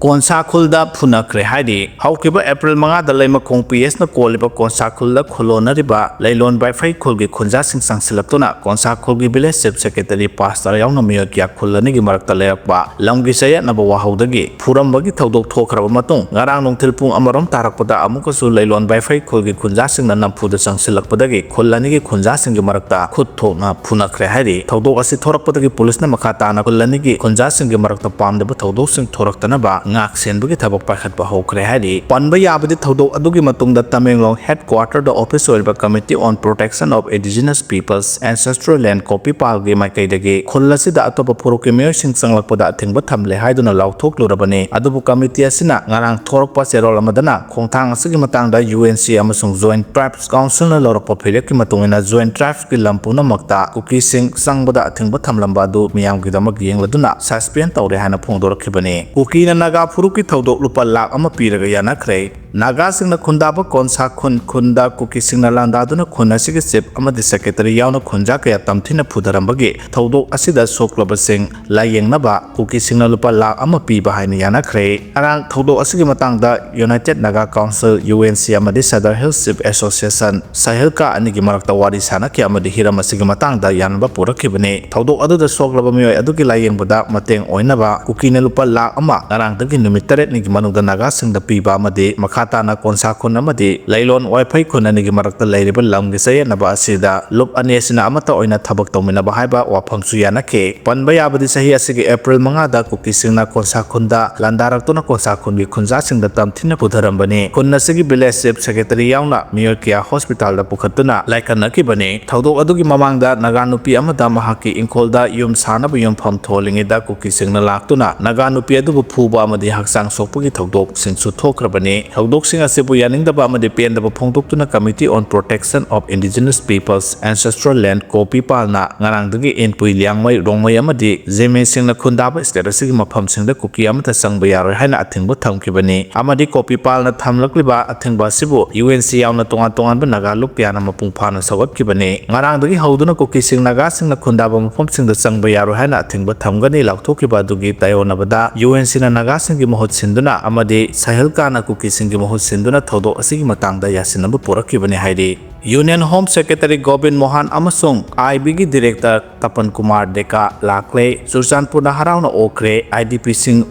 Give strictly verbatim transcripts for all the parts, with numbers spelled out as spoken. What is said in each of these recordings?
ꯀꯣꯟꯁꯥ ꯈꯨꯜꯗ ꯐꯨꯅꯈ꯭ꯔꯦ ꯍꯥꯏꯔꯤ꯫ ꯍꯧꯈꯤꯕ ꯑꯦꯄ꯭ꯔꯤꯜ ꯃꯉꯥꯗ ꯂꯩꯃꯈꯣꯡ ꯄꯤ ꯑꯦꯁꯅ ꯀꯣꯜꯂꯤꯕ ꯀꯣꯟꯁꯥ ꯈꯨꯜꯗ ꯈꯨꯜꯂꯣꯟꯅꯔꯤꯕ ꯂꯩꯂꯣꯟ ꯋꯥꯏꯐꯩ ꯈꯨꯜꯒꯤ ꯈꯨꯟꯖꯥꯁꯤꯡ ꯆꯪꯁꯤꯜꯂꯛꯇꯨꯅ ꯀꯣꯟꯁꯥ ꯈꯨꯜꯒꯤ ꯚꯤꯂꯦꯖ ꯆꯤꯐ ꯁꯦꯀ꯭ꯔꯦꯇꯔꯤ, ꯄꯥꯁꯇꯔ ꯌꯥꯎꯅ ꯃꯤꯑꯣꯏ ꯀꯌꯥ ꯈꯨꯜ ꯑꯅꯤꯒꯤ ꯃꯔꯛꯇ ꯂꯩꯔꯛꯄ ꯂꯝꯒꯤ ꯆꯌꯦꯠꯅꯕ ꯋꯥꯍꯧꯗꯒꯤ ꯐꯨꯔꯝꯕꯒꯤ ꯊꯧꯗꯣꯛ ꯊꯣꯛꯈ꯭ꯔꯕ ꯃꯇꯨꯡ, ꯉꯔꯥꯡ ꯅꯨꯡꯊꯤꯜ ꯄꯨꯡ ꯑꯃꯔꯣꯝ ꯇꯥꯔꯛꯄꯗ ꯑꯃꯨꯛꯀꯁꯨ ꯂꯩꯂꯣꯟ ꯋꯥꯏꯐꯩ ꯈꯨꯜꯒꯤ ꯈꯨꯟꯖꯥꯁꯤꯡꯅ ꯅꯝꯐꯨꯗ ꯆꯪꯁꯤꯜꯂꯛꯄꯗꯒꯤ ꯈꯨꯜ ꯑꯅꯤꯒꯤ ꯈꯨꯟꯖꯥꯁꯤꯡꯒꯤ ꯃꯔꯛꯇ ꯈꯨꯠ ꯊꯣꯛꯅ ꯐꯨꯅꯈ꯭ꯔꯦ ꯍꯥꯏꯔꯤ꯫ ꯊꯧꯗꯣꯛ ꯑꯁꯤ ꯊꯣꯔꯛꯄꯗꯒꯤ ꯄꯨꯂꯤꯁꯅ ꯃꯈꯥ ꯇꯥꯅ ꯈꯨꯜ ꯑꯅꯤꯒꯤ ꯈꯨꯟꯖꯥꯁꯤꯡꯒꯤ ꯃꯔꯛꯇ ꯄꯥꯝꯗꯕ ꯊꯧꯗꯣꯛꯁꯤꯡ ꯊꯣꯔꯛꯇꯅꯕ ꯉꯥꯛ ꯁꯦꯟꯕꯒꯤ ꯊꯕꯛ ꯄꯥꯏꯈꯠꯄ ꯍꯧꯈ꯭ꯔꯦ ꯍꯥꯏꯔꯤ꯫ ꯄꯟꯕ ꯌꯥꯕꯗꯤ, ꯊꯧꯗꯣꯛ ꯑꯗꯨꯒꯤ ꯃꯇꯨꯡꯗ ꯇꯃꯦꯡꯂꯣꯡ ꯍꯦꯗꯀ꯭ꯋꯥꯇꯔꯗ ꯑꯣꯐꯤꯁ ꯑꯣꯏꯔꯤꯕ Committee on Protection of Indigenous Peoples Ancestral Land, ꯀꯣꯄꯤꯄꯥꯜꯒꯤ ꯃꯥꯏꯀꯩꯗꯒꯤ ꯈꯨꯜ ꯑꯁꯤꯗ ꯑꯇꯣꯞꯄ ꯐꯨꯔꯨꯞꯀꯤ ꯃꯤꯑꯣꯏꯁꯤꯡ ꯆꯪꯂꯛꯄꯗ ꯑꯊꯤꯡꯕ ꯊꯝꯂꯦ ꯍꯥꯏꯗꯨꯅ ꯂꯥꯎꯊꯣꯛꯂꯨꯔꯕꯅꯤ꯫ ꯑꯗꯨꯕꯨ ꯀꯃꯤꯇꯤ ꯑꯁꯤꯅ ꯉꯔꯥꯡ ꯊꯣꯔꯛꯄ ꯆꯦꯔꯣꯜ ꯑꯃꯗꯅ ꯈꯣꯡꯊꯥꯡ ꯑꯁꯤꯒꯤ ꯃꯇꯥꯡꯗ ꯌꯨ ꯑꯦꯟ ꯁꯤ ꯑꯃꯁꯨꯡ Joint Tribes Councilꯅ ꯂꯧꯔꯛꯄ ꯐꯤꯔꯦꯞꯀꯤ ꯃꯇꯨꯡ ꯏꯟꯅ Joint Tribesꯀꯤ ꯂꯝ ꯄꯨꯝꯅꯃꯛꯇ ꯀꯨꯀꯤꯁꯤꯡ ꯆꯪꯕꯗ ꯑꯊꯤꯡꯕ ꯊꯝꯂꯝꯕ ꯑꯗꯨ ꯃꯤꯌꯥꯝꯒꯤꯗꯃꯛ ꯌꯦꯡꯂꯗꯨꯅ suspend ꯇꯧꯔꯦ ꯍꯥꯏꯅ ꯐꯣꯡꯗꯣꯔꯛꯈꯤꯕꯅꯤ꯫ ꯀꯨꯀꯤꯅ ꯅꯥꯒꯥ ꯐꯨꯔꯨꯞꯀꯤ ꯊꯧꯗꯣꯛ ꯂꯨꯄꯥ ꯂꯥꯈ ꯑꯃ ꯄꯤꯔꯒ ꯌꯥꯅꯈ꯭ꯔꯦ꯫ ꯅꯥꯒꯥꯁꯤꯡꯅ ꯈꯨꯟꯗꯥꯕ ꯀꯣꯟꯁꯥ ꯈꯨꯟ ꯈꯨꯟꯗ ꯀꯨꯀꯤꯁꯤꯡꯅ ꯂꯥꯟꯗꯥꯗꯨꯅ ꯈꯨꯟ ꯑꯁꯤꯒꯤ ꯆꯤꯐ ꯑꯃꯗꯤ ꯁꯦꯀ꯭ꯔꯦꯇꯔꯤ ꯌꯥꯎꯅ ꯈꯨꯟꯖꯥ ꯀꯌꯥ ꯇꯝꯊꯤꯅ ꯐꯨꯊꯔꯝꯕꯒꯤ ꯊꯧꯗꯣꯛ ꯑꯁꯤꯗ ꯁꯣꯛꯂꯕꯁꯤꯡ ꯂꯥꯌꯦꯡꯅꯕ ꯀꯨꯀꯤꯁꯤꯡꯅ ꯂꯨꯄꯥ ꯂꯥꯈ ꯑꯃ ꯄꯤꯕ ꯍꯥꯏꯅ ꯌꯥꯅꯈ꯭ꯔꯦ꯫ ꯉꯔꯥꯡ ꯊꯧꯗꯣꯛ ꯑꯁꯤꯒꯤ ꯃꯇꯥꯡꯗ United Naga Council, U N C, ꯑꯃꯗꯤ Sadar Hills Chief Association, ꯁꯥꯍꯤꯜꯀꯥ ꯑꯅꯤꯒꯤ ꯃꯔꯛꯇ ꯋꯥꯔꯤ ꯁꯥꯅꯈꯤ ꯑꯃꯗꯤ ꯍꯤꯔꯝ ꯑꯁꯤꯒꯤ ꯃꯇꯥꯡꯗ ꯌꯥꯅꯕ ꯄꯨꯔꯛꯈꯤꯕꯅꯤ꯫ ꯊꯧꯗꯣꯛ ꯑꯗꯨꯗ ꯁꯣꯛꯂꯕ ꯃꯤꯑꯣꯏ ꯑꯗꯨꯒꯤ ꯂꯥꯌꯦꯡꯕꯗ ꯃꯇꯦꯡ ꯑꯣꯏꯅꯕ ꯀꯨꯀꯤꯅ ꯂꯨꯄꯥ ꯂꯥꯈ ꯑꯃ ꯉꯔꯥꯡꯗꯒꯤ ꯅꯨꯃꯤꯠ ꯇꯔꯦꯠꯅꯤꯒꯤ ꯃꯅꯨꯡꯗ ꯅꯥꯒꯥꯁꯤꯡꯗ ꯄꯤꯕ ꯑꯃꯗꯤ ꯃꯈꯥ ꯇꯥꯅ ꯀꯣꯟꯁꯥ ꯈꯨꯟ ꯑꯃꯗꯤ ꯂꯩꯂꯣꯟ ꯋꯥꯏꯐꯩ ꯈꯨꯟ ꯑꯅꯤꯒꯤ ꯃꯔꯛꯇ ꯂꯩꯔꯤꯕ ꯂꯝꯒꯤ ꯆꯌꯦꯠꯅꯕ ꯑꯁꯤꯗ ꯂꯨꯞ ꯑꯅꯤ ꯑꯁꯤꯅ ꯑꯃꯠꯇ ꯑꯣꯏꯅ ꯊꯕꯛ ꯇꯧꯃꯤꯟꯅꯕ ꯍꯥꯏꯕ ꯋꯥꯐꯝꯁꯨ ꯌꯥꯅꯈꯤ꯫ ꯄꯟꯕ ꯌꯥꯕꯗꯤ, ꯆꯍꯤ ꯑꯁꯤꯒꯤ ꯑꯦꯄ꯭ꯔꯤꯜ ꯃꯉꯥꯗ ꯀꯨꯀꯤꯁꯤꯡꯅ ꯀꯣꯟꯁꯥ ꯈꯨꯟꯗ ꯂꯥꯟꯗꯥꯔꯛꯇꯨꯅ ꯀꯣꯟꯁꯥ ꯈꯨꯟꯒꯤ ꯈꯨꯟꯖꯥꯁꯤꯡꯗ ꯇꯝꯊꯤꯅ ꯐꯨꯊꯔꯝꯕꯅꯤ꯫ ꯈꯨꯟ ꯑꯁꯤꯒꯤ ꯚꯤꯂꯦꯖ ꯆꯤꯐ ꯁꯦꯀ꯭ꯔꯦꯇꯔꯤ ꯌꯥꯎꯅ ꯃꯤꯑꯣꯏ ꯀꯌꯥ ꯍꯣꯁꯄꯤꯇꯥꯜꯗ ꯄꯨꯈꯠꯇꯨꯅ ꯂꯥꯏꯀꯠꯅꯈꯤꯕꯅꯤ꯫ ꯊꯧꯗꯣꯛ ꯑꯗꯨꯒꯤ ꯃꯃꯥꯡꯗ ꯅꯥꯒꯥ ꯅꯨꯄꯤ ꯑꯃꯗ ꯃꯍꯥꯛꯀꯤ ꯏꯪꯈꯣꯜꯗ ꯌꯨꯝ ꯁꯥꯅꯕ ꯌꯨꯝꯐꯝ ꯊꯣꯜꯂꯤꯉꯩꯗ ꯀꯨꯀꯤꯁꯤꯡꯅ ꯂꯥꯛꯇꯨꯅ ꯅꯥꯒꯥ ꯅꯨꯄꯤ ꯑꯗꯨꯕꯨ ꯐꯨꯕ ꯑꯃꯗꯤ ꯍꯛꯆꯥꯡ ꯁꯣꯛꯄꯒꯤ ꯊꯧꯗꯣꯛꯁꯤꯡꯁꯨ ꯊꯣꯛꯈ꯭ꯔꯕꯅꯤ꯫ ꯊꯧꯗꯣꯛ ꯊꯧꯗꯣꯛꯁꯤꯡ ꯑꯁꯤꯕꯨ ꯌꯥꯅꯤꯡꯗꯕ ꯑꯃꯗꯤ ꯄꯦꯟꯗꯕ ꯐꯣꯡꯗꯣꯛꯇꯨꯅ Committee on Protection of Indigenous Peoples Ancestral Land, ꯀꯣꯄꯤꯄꯥꯜꯅ ꯉꯔꯥꯡꯗꯒꯤ ꯏꯟꯄꯨꯏ, ꯂꯤꯌꯥꯡꯃꯩ, ꯔꯣꯡꯃꯩ ꯑꯃꯗꯤ ꯖꯦꯃꯦꯁꯤꯡꯅ ꯈꯨꯟꯗꯥꯕ state ꯑꯁꯤꯒꯤ ꯃꯐꯝꯁꯤꯡꯗ ꯀꯨꯀꯤ ꯑꯃꯠꯇ ꯆꯪꯕ ꯌꯥꯔꯣꯏ ꯍꯥꯏꯅ ꯑꯊꯤꯡꯕ ꯊꯝꯈꯤꯕꯅꯤ꯫ ꯑꯃꯗꯤ ꯀꯣꯄꯤꯄꯥꯜꯅ ꯊꯝꯂꯛꯂꯤꯕ ꯑꯊꯤꯡꯕ ꯑꯁꯤꯕꯨ U N C ꯌꯥꯎꯅ ꯇꯣꯉꯥꯟ ꯇꯣꯉꯥꯟꯕ ꯅꯥꯒꯥ ꯂꯨꯞ ꯀꯌꯥꯅ ꯃꯄꯨꯡ ꯐꯥꯅ ꯁꯧꯒꯠꯈꯤꯕꯅꯤ꯫ ꯉꯔꯥꯡꯗꯒꯤ ꯍꯧꯗꯨꯅ ꯀꯨꯀꯤꯁꯤꯡ ꯅꯥꯒꯥꯁꯤꯡꯅ ꯈꯨꯟꯗꯥꯕ ꯃꯐꯝꯁꯤꯡꯗ ꯆꯪꯕ ꯌꯥꯔꯣꯏ ꯍꯥꯏꯅ ꯑꯊꯤꯡꯕ ꯊꯝꯒꯅꯤ ꯂꯥꯎꯊꯣꯛꯈꯤꯕ ꯑꯗꯨꯒꯤ ꯇꯥꯏꯑꯣꯟꯅꯕꯗ U N Cꯅ ꯅꯥꯒꯥꯁꯤꯡꯒꯤ ꯃꯍꯨꯠ ꯁꯤꯟꯗꯨꯅ ꯑꯃꯗꯤ ꯁꯍꯤꯜꯀꯥꯅ ꯀꯨꯀꯤꯁꯤꯡꯒꯤ ꯃꯍꯨꯠ ꯁꯤꯟꯗꯨꯅ ꯊꯧꯗꯣꯛ ꯑꯁꯤꯒꯤ ꯃꯇꯥꯡꯗ ꯌꯥꯁꯤꯟꯅꯕ ꯄꯨꯔꯛꯈꯤꯕꯅꯤ ꯍꯥꯏꯔꯤ꯫ Union Home Secretary Gobin Mohan ꯑꯃꯁꯨꯡ I Bꯒꯤ Director ꯇꯄꯟ ꯀꯨꯃꯥꯔ ꯗꯦꯀꯥ ꯂꯥꯛꯂꯦ꯫ ꯆꯨꯔꯆꯥꯟꯄꯨꯔꯗ ꯍꯔꯥꯎꯅ ꯑꯣꯛꯈ꯭ꯔꯦ꯫ IDPꯁꯤꯡ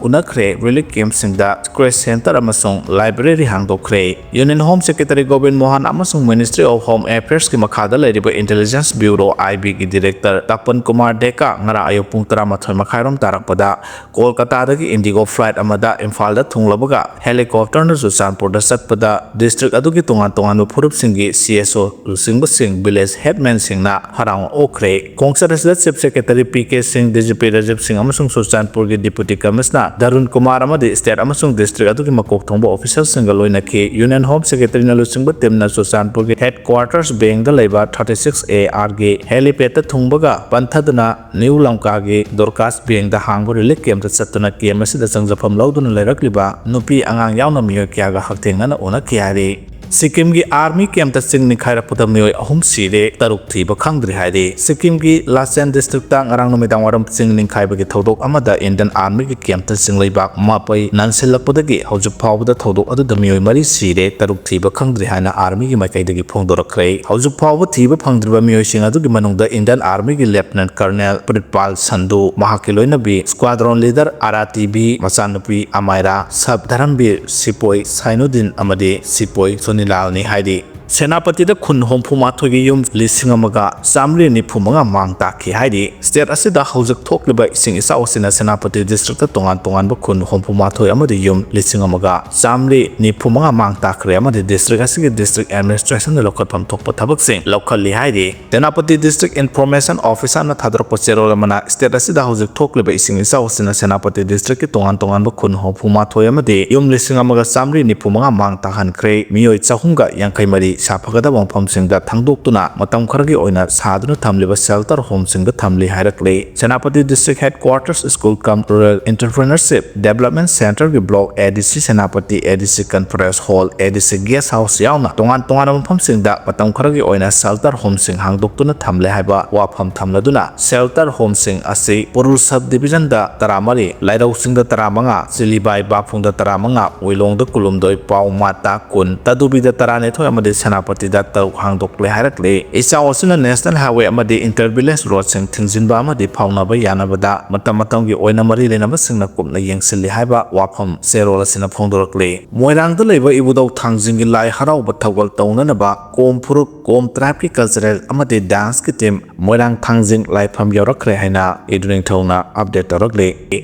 ꯎꯅꯈ꯭ꯔꯦ꯫ Relief campꯁꯤꯡꯗ Crash Centre ꯑꯃꯁꯨꯡ library ꯍꯥꯡꯗꯣꯛꯈ꯭ꯔꯦ꯫ Union Home Secretary Gobin Mohan ꯑꯃꯁꯨꯡ Ministry of Home Affairsꯀꯤ ꯃꯈꯥꯗ ꯂꯩꯔꯤꯕ Intelligence Bureau, IBꯒꯤ Director ꯇꯄꯟ ꯀꯨꯃꯥꯔ ꯗꯦꯀꯥ ꯉꯔꯥꯡ ꯑꯌꯨꯛ ꯄꯨꯡ ꯇꯔꯥꯃꯥꯊꯣꯏ ꯃꯈꯥꯏꯔꯣꯝ ꯇꯥꯔꯛꯄꯗ ꯀꯣꯜꯀꯇꯥꯗꯒꯤ Indigo flight ꯑꯃꯗ ꯏꯝꯐꯥꯜꯗ ꯊꯨꯡꯂꯕꯒ helicopterꯅ ꯆꯨꯔꯆꯥꯟꯄꯨꯔꯗ ꯆꯠꯄꯗ district ꯑꯗꯨꯒꯤ ꯇꯣꯉꯥꯟ ꯇꯣꯉꯥꯟꯕ ꯐꯨꯔꯨꯞꯁꯤꯡꯒꯤ CSO ꯂꯨꯆꯤꯡꯕꯁꯤꯡ, village headmanꯁꯤꯡꯅ ꯍꯔꯥꯎꯅ ꯑꯣꯛꯈ꯭ꯔꯦ꯫ ꯈꯣꯡꯆꯠ ꯑꯁꯤꯗ Chief Secretary ꯄꯤ ꯀꯦ ꯁꯤꯡ, DGP ꯔꯥꯖꯤꯕ ꯁꯤꯡ ꯑꯃꯁꯨꯡ ꯆꯨꯔꯆꯥꯟꯄꯨꯔꯒꯤ Deputy Commissioner ꯗꯔꯨꯟ ꯀꯨꯃꯥꯔ ꯑꯃꯗꯤ state ꯑꯃꯁꯨꯡ district ꯑꯗꯨꯒꯤ ꯃꯀꯣꯛ ꯊꯣꯡꯕ officialꯁꯤꯡꯒ ꯂꯣꯏꯅꯈꯤ꯫ Union Home Secretaryꯅ ꯂꯨꯆꯤꯡꯕ teamꯅ ꯆꯨꯔꯆꯥꯟꯄꯨꯔꯒꯤ headquarters bankꯗ ꯂꯩꯕ thirty six A Rꯒꯤ helipadꯇ ꯊꯨꯡꯕꯒ ꯄꯟꯊꯗꯨꯅ New ꯂꯝꯀꯥꯒꯤ Dorcas bankꯗ ꯍꯥꯡꯕ relief campꯇ ꯆꯠꯇꯨꯅ camp ꯑꯁꯤꯗ ꯆꯪꯖꯐꯝ ꯂꯧꯗꯨꯅ ꯂꯩꯔꯛꯂꯤꯕ ꯅꯨꯄꯤ ꯑꯉꯥꯡ ꯌꯥꯎꯅ ꯃꯤꯑꯣꯏ ꯀꯌꯥꯒ ꯍꯛꯊꯦꯡꯅꯅ ꯎꯅꯈꯤ ꯍꯥꯏꯔꯤ꯫ ꯁꯤꯛꯀꯤꯝꯒꯤ army campꯇ ꯆꯤꯡ ꯅꯤꯡꯈꯥꯏꯔꯛꯄꯗ ꯃꯤꯑꯣꯏ ꯑꯍꯨꯝ ꯁꯤꯔꯦ, ꯇꯔꯨꯛ ꯊꯤꯕ ꯈꯪꯗ꯭ꯔꯤ ꯍꯥꯏꯔꯤ꯫ ꯁꯤꯛꯀꯤꯝꯒꯤ ꯂꯥꯆꯦꯟ districtꯇ ꯉꯔꯥꯡ ꯅꯨꯃꯤꯗꯥꯡ ꯋꯥꯏꯔꯝ ꯆꯤꯡ ꯅꯤꯡꯈꯥꯏꯕꯒꯤ ꯊꯧꯗꯣꯛ ꯑꯃꯗ Indian armyꯒꯤ campꯇ ꯆꯤꯡꯂꯩꯕꯥꯛ ꯃꯄꯩ ꯅꯟꯁꯤꯜꯂꯛꯄꯗꯒꯤ ꯍꯧꯖꯤꯛ ꯐꯥꯎꯕꯗ ꯊꯧꯗꯣꯛ ꯑꯗꯨꯗ ꯃꯤꯑꯣꯏ ꯃꯔꯤ ꯁꯤꯔꯦ, ꯇꯔꯨꯛ ꯊꯤꯕ ꯈꯪꯗ꯭ꯔꯤ ꯍꯥꯏꯅ armyꯒꯤ ꯃꯥꯏꯀꯩꯗꯒꯤ ꯐꯣꯡꯗꯣꯔꯛꯈ꯭ꯔꯦ꯫ ꯍꯧꯖꯤꯛ ꯐꯥꯎꯕ ꯊꯤꯕ ꯐꯪꯗ꯭ꯔꯤꯕ ꯃꯤꯑꯣꯏꯁꯤꯡ ꯑꯗꯨꯒꯤ ꯃꯅꯨꯡꯗ Indian armyꯒꯤ Lieutenant Colonel ꯄ꯭ꯔꯤꯠꯄꯥꯜ ꯁꯟꯙꯨ, ꯃꯍꯥꯛꯀꯤ ꯂꯣꯏꯅꯕꯤ squadron leader ꯑꯔꯥꯇꯤꯕꯤ ꯃꯆꯥꯅꯨꯄꯤ ꯑꯃꯥꯏꯔꯥ, sub ꯙꯔꯝꯕꯤꯔ ꯁꯤꯄꯣꯏ ꯁꯥꯏꯅꯨꯗꯤꯟ ꯑꯃꯗꯤ ꯁꯤꯄꯣꯏ ꯁꯣꯅꯤꯂꯥꯜꯅꯤ ꯍꯥꯏꯔꯤ꯫ ꯁꯦꯅꯥꯄꯇꯤꯗ ꯈꯨꯟ ꯍꯨꯝꯐꯨ ꯃꯥꯊꯣꯏꯒꯤ ꯌꯨꯝ ꯂꯤꯁꯤꯡ ꯑꯃꯒ ꯆꯥꯃꯔꯤ ꯅꯤꯐꯨ ꯃꯉꯥ ꯃꯥꯡ ꯇꯥꯛꯈꯤ ꯍꯥꯏꯔꯤ꯫ ꯁ꯭ꯇꯦꯠ ꯑꯁꯤꯗ ꯍꯧꯖꯤꯛ ꯊꯣꯛꯂꯤꯕ ꯏꯁꯤꯡ ꯏꯆꯥꯎ ꯑꯁꯤꯅ ꯁꯦꯅꯥꯄꯇꯤ ꯗꯤꯁꯇ꯭ꯔꯤꯛꯇ ꯇꯣꯉꯥꯟ ꯇꯣꯉꯥꯟꯕ ꯈꯨꯟ ꯍꯨꯝꯐꯨ ꯃꯥꯊꯣꯏ ꯑꯃꯗꯤ ꯌꯨꯝ ꯂꯤꯁꯤꯡ ꯑꯃꯒ ꯆꯥꯃꯔꯤ ꯅꯤꯐꯨ ꯃꯉꯥ ꯃꯥꯡ ꯇꯥꯛꯈ꯭ꯔꯦ ꯑꯃꯗꯤ ꯗꯤꯁꯇ꯭ꯔꯤꯛ ꯑꯁꯤꯒꯤ ꯗꯤꯁꯇ꯭ꯔꯤꯛ ꯑꯦꯗꯃꯤꯅꯤꯁꯇ꯭ꯔꯦꯁꯟꯅ ꯂꯧꯈꯠꯐꯝ ꯊꯣꯛꯄ ꯊꯕꯛꯁꯤꯡ ꯂꯧꯈꯠꯂꯤ ꯍꯥꯏꯔꯤ꯫ ꯁꯦꯅꯥꯄꯇꯤ ꯗꯤꯁꯇ꯭ꯔꯤꯛ ꯏꯟꯐꯣꯔꯃꯦꯁꯟ ꯑꯣꯐꯤꯁꯥꯔꯅ ꯊꯥꯗꯣꯔꯛꯄ ꯆꯦꯔꯣꯜ ꯑꯃꯅ ꯁ꯭ꯇꯦꯠ ꯑꯁꯤꯗ ꯍꯧꯖꯤꯛ ꯊꯣꯛꯂꯤꯕ ꯏꯁꯤꯡ ꯏꯆꯥꯎ ꯑꯁꯤꯅ ꯁꯦꯅꯥꯄꯇꯤ ꯗꯤꯁꯇ꯭ꯔꯤꯛꯀꯤ ꯇꯣꯉꯥꯟ ꯇꯣꯉꯥꯟꯕ ꯈꯨꯟ ꯍꯨꯝꯐꯨ ꯃꯥꯊꯣꯏ ꯑꯃꯗꯤ ꯌꯨꯝ ꯂꯤꯁꯤꯡ ꯑꯃꯒ ꯆꯥꯃꯔꯤ ꯅꯤꯐꯨ ꯃꯉꯥ ꯃꯥꯡ ꯇꯥꯛꯍꯟꯈ꯭ꯔꯦ꯫ ꯃꯤꯑꯣꯏ ꯆꯍꯨꯝꯒ ꯌꯥꯡꯈꯩ ꯃꯔꯤ ꯁꯥꯐꯒꯗꯕ ꯃꯐꯝꯁꯤꯡꯗ ꯊꯥꯡꯗꯣꯛꯇꯨꯅ ꯃꯇꯝ ꯈꯔꯒꯤ ꯑꯣꯏꯅ ꯁꯥꯗꯨꯅ ꯊꯝꯂꯤꯕ ꯁꯦꯜꯇꯔ ꯍꯣꯝꯁꯤꯡꯗ ꯊꯝꯂꯤ ꯍꯥꯏꯔꯛꯂꯤ꯫ ꯁꯦꯅꯥꯄꯇꯤ ꯗꯤꯁꯇ꯭ꯔꯤꯛ ꯍꯦꯗꯀ꯭ꯋꯥꯔꯇꯔꯁ ꯁ꯭ꯀꯨꯜ ꯀꯝ ꯔꯨꯔꯦꯜ ꯏꯟꯇꯔꯄ꯭ꯔꯤꯅꯔꯁꯤꯞ ꯗꯦꯕꯂꯞꯃꯦꯟ ꯁꯦꯟꯇꯔꯒꯤ ꯕ꯭ꯂꯣꯛ ꯑꯦ ꯗꯤ ꯁꯤ ꯁꯦꯅꯥꯄꯇꯤ, ꯑꯦ ꯗꯤ ꯁꯤ ꯀꯟꯐꯔꯦꯟꯁ ꯍꯣꯜ, ꯑꯦ ꯗꯤ ꯁꯤ ꯒꯦꯁ ꯍꯥꯎꯁ ꯌꯥꯎꯅ ꯇꯣꯉꯥꯟ ꯇꯣꯉꯥꯟꯕ ꯃꯐꯝꯁꯤꯡꯗ ꯃꯇꯝ ꯈꯔꯒꯤ ꯑꯣꯏꯅ ꯁꯦꯜꯇꯔ ꯍꯣꯝꯁꯤꯡ ꯍꯥꯡꯗꯣꯛꯇꯨꯅ ꯊꯝꯂꯦ ꯍꯥꯏꯕ ꯋꯥꯐꯝ ꯊꯝꯂꯗꯨꯅ, ꯁꯦꯜꯇꯔ ꯍꯣꯝꯁꯤꯡ ꯑꯁꯤ ꯄꯨꯔꯨꯜ ꯁꯕ ꯗꯤꯕꯤꯖꯟꯗ ꯇꯔꯥꯃꯔꯤ, ꯂꯥꯏꯔꯧꯁꯤꯡꯗ ꯇꯔꯥꯃꯉꯥ, ꯆꯤꯂꯤꯕꯥꯏ ꯕꯥꯐꯨꯡꯗ ꯇꯔꯥꯃꯉꯥ, ꯎꯏꯂꯣꯡꯗ ꯀꯨꯟꯍꯨꯝꯗꯣꯏ, ꯄꯥꯎꯃꯥꯇꯥ ꯀꯨꯟ, ꯇꯗꯨꯕꯤꯗ ꯇꯔꯥꯅꯤꯊꯣꯏ ꯑꯃꯗꯤ ꯁꯦꯅꯥꯄꯇꯤꯗ ꯇꯔꯨꯛ ꯍꯥꯡꯗꯣꯛꯂꯦ ꯍꯥꯏꯔꯛꯂꯤ꯫ ꯏꯆꯥꯎ ꯑꯁꯤꯅ ꯅꯦꯁꯅꯦꯜ ꯍꯥꯏꯋꯦ ꯑꯃꯗꯤ ꯏꯟꯇꯔ ꯚꯤꯂꯦꯖ ꯔꯣꯗꯁꯤꯡ ꯊꯤꯡꯖꯤꯟꯕ ꯑꯃꯗꯤ ꯐꯥꯎꯅꯕ ꯌꯥꯅꯕꯗ ꯃꯇꯝ ꯃꯇꯝꯒꯤ ꯑꯣꯏꯅ ꯃꯔꯤ ꯂꯩꯅꯕꯁꯤꯡꯅ ꯀꯨꯞꯅ ꯌꯦꯡꯁꯤꯜꯂꯤ ꯍꯥꯏꯕ ꯋꯥꯐꯝ ꯆꯦꯔꯣꯜ ꯑꯁꯤꯅ ꯐꯣꯡꯗꯣꯔꯛꯂꯤ꯫ ꯃꯣꯏꯔꯥꯡꯗ ꯂꯩꯕ ꯏꯕꯨꯙꯧ ꯊꯥꯡꯖꯤꯡꯒꯤ ꯂꯥꯏ ꯍꯔꯥꯎꯕ ꯊꯧꯒꯜ ꯇꯧꯅꯅꯕ ꯀꯣꯝ ꯐꯨꯔꯨꯞ, ꯀꯣꯝ ꯇ꯭ꯔꯥꯏꯕꯀꯤ ꯀꯜꯆꯔꯦꯜ ꯑꯃꯗꯤ ꯗꯥꯟꯁꯀꯤ ꯇꯤꯝ ꯃꯣꯏꯔꯥꯡ ꯊꯥꯡꯖꯤꯡ ꯂꯥꯏꯐꯝ ꯌꯧꯔꯛꯈ꯭ꯔꯦ ꯍꯥꯏꯅ ꯏꯗꯨ ꯅꯤꯡꯊꯧꯅ ꯑꯞꯗꯦꯠ ꯇꯧꯔꯛꯂꯤ꯫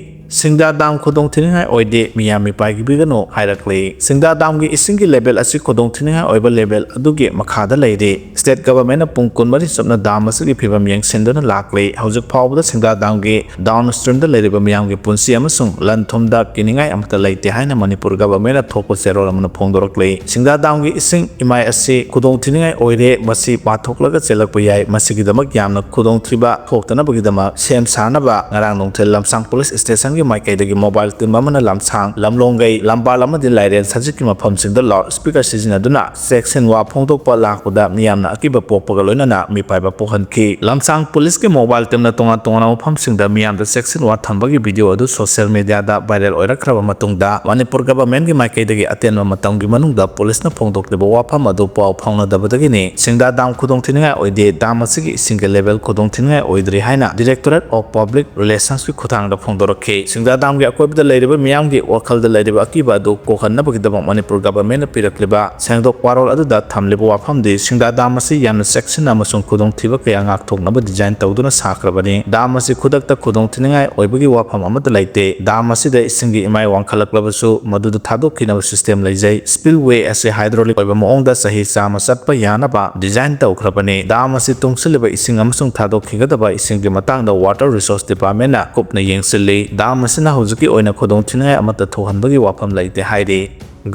ꯁꯤꯡꯗꯥ ꯗꯥꯝ ꯈꯨꯗꯣꯡꯊꯤꯅꯤꯡꯉꯥꯏ ꯑꯣꯏꯗꯦ, ꯃꯤꯌꯥꯝ ꯃꯤꯄꯥꯏꯕꯤꯒꯅꯨ ꯍꯥꯏꯔꯛꯂꯤ꯫ ꯁꯤꯡꯗꯥ ꯗꯥꯝꯒꯤ ꯏꯁꯤꯡꯒꯤ ꯂꯦꯚꯦꯜ ꯑꯁꯤ ꯈꯨꯗꯣꯡꯊꯤꯅꯤꯡꯉꯥꯏ ꯑꯣꯏꯕ ꯂꯦꯚꯦꯜ ꯑꯗꯨꯒꯤ ꯃꯈꯥꯗ ꯂꯩꯔꯤ꯫ ꯁ꯭ꯇꯦꯠ ꯒꯚꯔꯟꯃꯦꯟꯠꯅ ꯄꯨꯡ ꯀꯨꯟꯃꯔꯤ ꯆꯨꯞꯅ ꯗꯥꯝ ꯑꯁꯤꯒꯤ ꯐꯤꯚꯝ ꯌꯦꯡꯁꯤꯟꯗꯨꯅ ꯂꯥꯛꯂꯤ꯫ ꯍꯧꯖꯤꯛ ꯐꯥꯎꯕꯗ ꯁꯤꯡꯗꯥ ꯗꯥꯝꯒꯤ ꯗꯥꯎꯟ ꯁ꯭ꯇ꯭ꯔꯤꯝꯗ ꯂꯩꯔꯤꯕ ꯃꯤꯌꯥꯝꯒꯤ ꯄꯨꯟꯁꯤ ꯑꯃꯁꯨꯡ ꯂꯟ ꯊꯨꯝꯗ ꯀꯤꯅꯤꯡꯉꯥꯏ ꯑꯃꯠꯇ ꯂꯩꯇꯦ ꯍꯥꯏꯅ ꯃꯅꯤꯄꯨꯔ ꯒꯚꯔꯟꯃꯦꯟꯠꯅ ꯊꯣꯛꯄ ꯆꯦꯔꯣꯜ ꯑꯃꯅ ꯐꯣꯡꯗꯣꯔꯛꯂꯤ꯫ ꯁꯤꯡꯗꯥ ꯗꯥꯝꯒꯤ ꯏꯁꯤꯡ ꯏꯃꯥꯏ ꯑꯁꯤ ꯈꯨꯗꯣꯡꯊꯤꯅꯤꯡꯉꯥꯏ ꯑꯣꯏꯔꯦ, ꯃꯁꯤ ꯄꯥꯊꯣꯛꯂꯒ ꯆꯦꯜꯂꯛꯄ ꯌꯥꯏ꯫ ꯃꯁꯤꯒꯤꯗꯃꯛ ꯌꯥꯝꯅ ꯈꯨꯗꯣꯡꯊꯤꯕ ꯊꯣꯛꯇꯅꯕꯒꯤꯗꯃꯛ ꯁꯦꯝ ꯁꯥꯅꯕ ꯉꯔꯥꯡ ꯅꯨꯡꯊꯤꯜ ꯂꯝꯁꯥꯡ ꯄꯨꯂꯤꯁ ꯁ꯭ꯇꯦꯁꯟꯒꯤ ꯃꯥꯏꯀꯩꯗꯒꯤ ꯃꯣꯕꯥꯏꯜ ꯇꯤꯝ ꯑꯃꯅ ꯂꯝꯁꯥꯡ, ꯂꯝꯂꯣꯡꯒꯩ, ꯂꯝꯕꯥꯜ ꯑꯃꯗꯤ ꯂꯥꯏꯔꯦꯟ ꯁꯖꯤꯛꯀꯤ ꯃꯐꯝꯁꯤꯡꯗ ꯂꯥꯎꯗ ꯁ꯭ꯄꯤꯀꯔ ꯁꯤꯖꯤꯟꯅꯗꯨꯅ ꯆꯦꯛꯁꯤꯟ ꯋꯥ ꯐꯣꯡꯗꯣꯛꯄ ꯂꯥꯛꯄꯗ ꯃꯤꯌꯥꯝꯅ ꯑꯀꯤꯕ ꯄꯣꯛꯄꯒ ꯂꯣꯏꯅꯅ ꯃꯤꯄꯥꯏꯕ ꯄꯣꯛꯍꯟꯈꯤ꯫ ꯂꯝꯁꯥꯡ ꯄꯨꯂꯤꯁꯀꯤ ꯃꯣꯕꯥꯏꯜ ꯇꯤꯝꯅ ꯇꯣꯉꯥꯟ ꯇꯣꯉꯥꯟꯕ ꯃꯐꯝꯁꯤꯡꯗ ꯃꯤꯌꯥꯝꯗ ꯆꯦꯛꯁꯤꯟ ꯋꯥ ꯊꯝꯕꯒꯤ ꯚꯤꯗꯤꯑꯣ ꯑꯗꯨ ꯁꯣꯁꯤꯌꯦꯜ ꯃꯤꯗꯤꯌꯥꯗ ꯚꯥꯏꯔꯦꯜ ꯑꯣꯏꯔꯛꯈ꯭ꯔꯕ ꯃꯇꯨꯡꯗ ꯃꯅꯤꯄꯨꯔ ꯒꯚꯔꯟꯃꯦꯟꯠꯀꯤ ꯃꯥꯏꯀꯩꯗꯒꯤ ꯑꯇꯦꯟꯕ ꯃꯇꯝꯒꯤ ꯃꯅꯨꯡꯗ ꯄꯨꯂꯤꯁꯅ ꯐꯣꯡꯗꯣꯛꯂꯤꯕ ꯋꯥꯐꯝ ꯑꯗꯨ ꯄꯥꯎ ꯐꯥꯎꯅꯗꯕꯗꯒꯤꯅꯤ꯫ ꯁꯤꯡꯗꯥ ꯗꯥꯝ ꯈꯨꯗꯣꯡꯊꯤꯅꯤꯡꯉꯥꯏ ꯑꯣꯏꯗꯦ, ꯗꯥꯝ ꯑꯁꯤꯒꯤ ꯏꯁꯤꯡꯒꯤ ꯂꯦꯚꯦꯜ ꯈꯨꯗꯣꯡꯊꯤꯅꯤꯡꯉꯥꯏ ꯑꯣꯏꯗ꯭ꯔꯤ ꯍꯥꯏꯅ Directorate of Public Relations ꯀꯤ ꯈꯨꯠꯊꯥꯡꯗ ꯐꯣꯡꯗꯣꯔꯛꯈꯤ꯫ ꯁꯤꯡꯗꯥ ꯗꯥꯝꯒꯤ ꯑꯀꯣꯏꯕꯗ ꯂꯩꯔꯤꯕ ꯃꯤꯌꯥꯝꯒꯤ ꯋꯥꯈꯜꯗ ꯂꯩꯔꯤꯕ ꯑꯀꯤꯕ ꯑꯗꯨ ꯀꯣꯛꯍꯟꯅꯕꯒꯤꯗꯃꯛ ꯃꯅꯤꯄꯨꯔ ꯒꯚꯔꯟꯃꯦꯟꯠꯅ ꯄꯤꯔꯛꯂꯤꯕ ꯁꯦꯡꯗꯣꯛ ꯋꯥꯔꯣꯜ ꯑꯗꯨꯗ ꯊꯝꯂꯤꯕ ꯋꯥꯐꯝꯗꯤ, ꯁꯤꯡꯗꯥ ꯗꯥꯝ ꯑꯁꯤ ꯌꯥꯝꯅ ꯆꯦꯛꯁꯤꯟꯅ ꯑꯃꯁꯨꯡ ꯈꯨꯗꯣꯡꯊꯤꯕ ꯀꯌꯥ ꯉꯥꯛꯊꯣꯛꯅꯕ ꯗꯤꯖꯥꯏꯟ ꯇꯧꯗꯨꯅ ꯁꯥꯈ꯭ꯔꯕꯅꯤ꯫ ꯗꯥꯝ ꯑꯁꯤ ꯈꯨꯗꯛꯇ ꯈꯨꯗꯣꯡꯊꯤꯅꯤꯡꯉꯥꯏ ꯑꯣꯏꯕꯒꯤ ꯋꯥꯐꯝ ꯑꯃꯠꯇ ꯂꯩꯇꯦ꯫ ꯗꯥꯝ ꯑꯁꯤꯗ ꯏꯁꯤꯡꯒꯤ ꯏꯃꯥꯏ ꯋꯥꯡꯈꯠꯂꯛꯂꯕꯁꯨ ꯃꯗꯨꯗ ꯊꯥꯗꯣꯛꯈꯤꯅꯕ ꯁꯤꯁꯇꯦꯝ ꯂꯩꯖꯩ꯫ ꯁ꯭ꯄꯤꯜꯋꯦ ꯑꯁꯤ ꯍꯥꯏꯗ꯭ꯔꯣꯂꯤꯛ ꯑꯣꯏꯕ ꯃꯑꯣꯡꯗ ꯆꯍꯤ ꯆꯥꯝꯃ ꯆꯠꯄ ꯌꯥꯅꯕ ꯗꯤꯖꯥꯏꯟ ꯇꯧꯈ꯭ꯔꯕꯅꯤ꯫ ꯗꯥꯝ ꯑꯁꯤ ꯇꯨꯡꯁꯤꯜꯂꯤꯕ ꯏꯁꯤꯡ ꯑꯃꯁꯨꯡ ꯊꯥꯗꯣꯛꯈꯤꯒꯗꯕ ꯏꯁꯤꯡꯒꯤ ꯃꯇꯥꯡꯗ ꯋꯥꯇꯔ ꯔꯤꯁꯣꯔꯁ ꯗꯤꯄꯥꯔꯠꯃꯦꯟꯠꯅ ꯀꯨꯞꯅ ꯌꯦꯡꯁꯤꯜꯂꯤ꯫ ꯗꯥꯝ ꯑꯁꯤꯅ ꯍꯧꯖꯤꯛꯀꯤ ꯑꯣꯏꯅ ꯈꯨꯗꯣꯡꯊꯤꯅꯤꯡꯉꯥꯏ ꯑꯃꯠꯇ ꯊꯣꯛꯍꯟꯕꯒꯤ ꯋꯥꯐꯝ ꯂꯩꯇꯦ ꯍꯥꯏꯔꯤ꯫